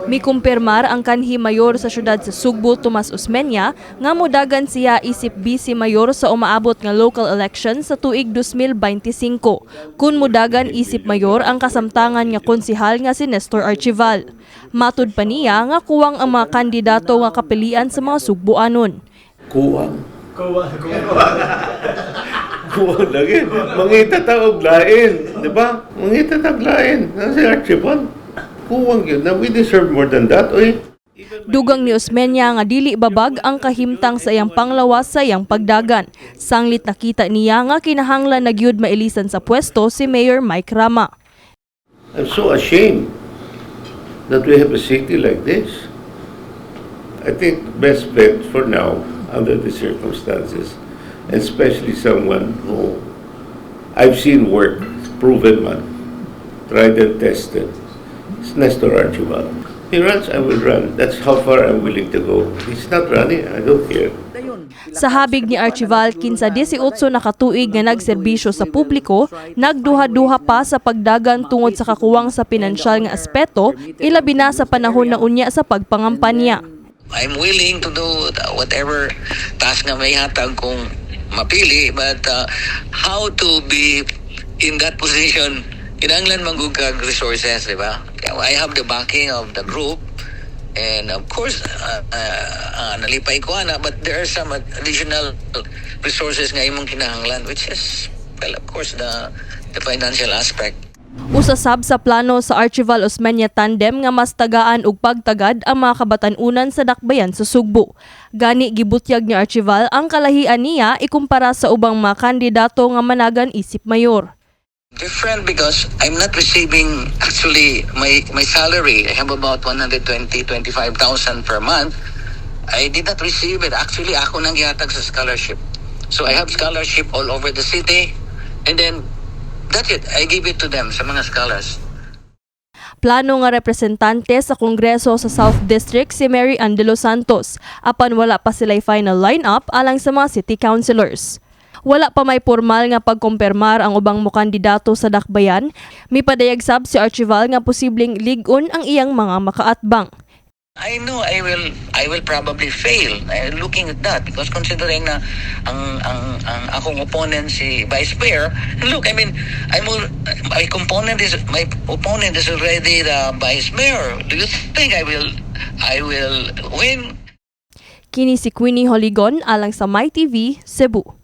Mikumpirmar ang kanhi mayor sa syudad sa Sugbo, Tomas Osmeña, nga mudagan siya isip vice mayor sa umaabot nga local election sa tuig 2025. Kung mudagan isip mayor ang kasamtangan nga konsehal nga si Nestor Archival. Matud pa niya nga kuwang ang mga kandidato nga kapilian sa mga Sugboanon. Kuwang. Kuwang. Kuwang lagi. Mangita ta og lain, di ba? Mangita ta og lain. Na si Archival. Kuwang yun. Na we deserve more than that, oy. Dugang ni Osmeña nga dili babag ang kahimtang sa iyang panglawas sa iyang pagdagan. Sanglit nakita niya nga kinahanglan na gyud mailisan sa pwesto si Mayor Mike Rama. I'm so ashamed that we have a city like this. I think best bet for now, under the circumstances, and especially someone who I've seen work, proven man, tried and tested, is Nestor Archival. He runs, I will run. That's how far I'm willing to go. He's not running, I don't care. Sa habig ni Archival, kinsa 18 na katuig nga nagserbisyo sa publiko, nagduha-duha pa sa pagdagan tungod sa kakuwang sa pinansyal nga aspeto, ilabi na sa panahon na unya sa pagpangampanya. I'm willing to do whatever task na may hatag kung mapili, but how to be in that position, kinahanglan man gud kag resources, di ba? I have the backing of the group and of course nalipay ko ana, but there are some additional resources nga imong kinahanglan, which is, well, of course the financial aspect. Usa sab sa plano sa Archival Osmeña Tandem nga mas tagaan og pagtagad ang mga kabatan-unan sa dakbayan sa Sugbo. Gani gibutyag ni Archival ang kalahian niya ikumpara sa ubang mga kandidato nga managan isip mayor. Different because I'm not receiving actually my salary. I have about 120, 25,000 per month. I did not receive it. Actually, ako nang gihatag sa scholarship. So I have scholarship all over the city. And then, that's it. I give it to them sa mga scholars. Plano nga representante sa Kongreso sa South District si Mary Ann de los Santos, apan wala pa sila'y final lineup alang sa mga city councilors. Wala pa may formal nga pagkumpirmar ang ubang mokandidato sa dakbayan, mipadayag sab si Archival nga posibleng lig-on ang iyang mga makaatbang. I know I will probably fail looking at that because considering na ang akong opponent si Vice Mayor. Look, I mean, my opponent is already the Vice Mayor. Do you think I will win? Kini si Queenie Holigon alang sa MyTV, Cebu.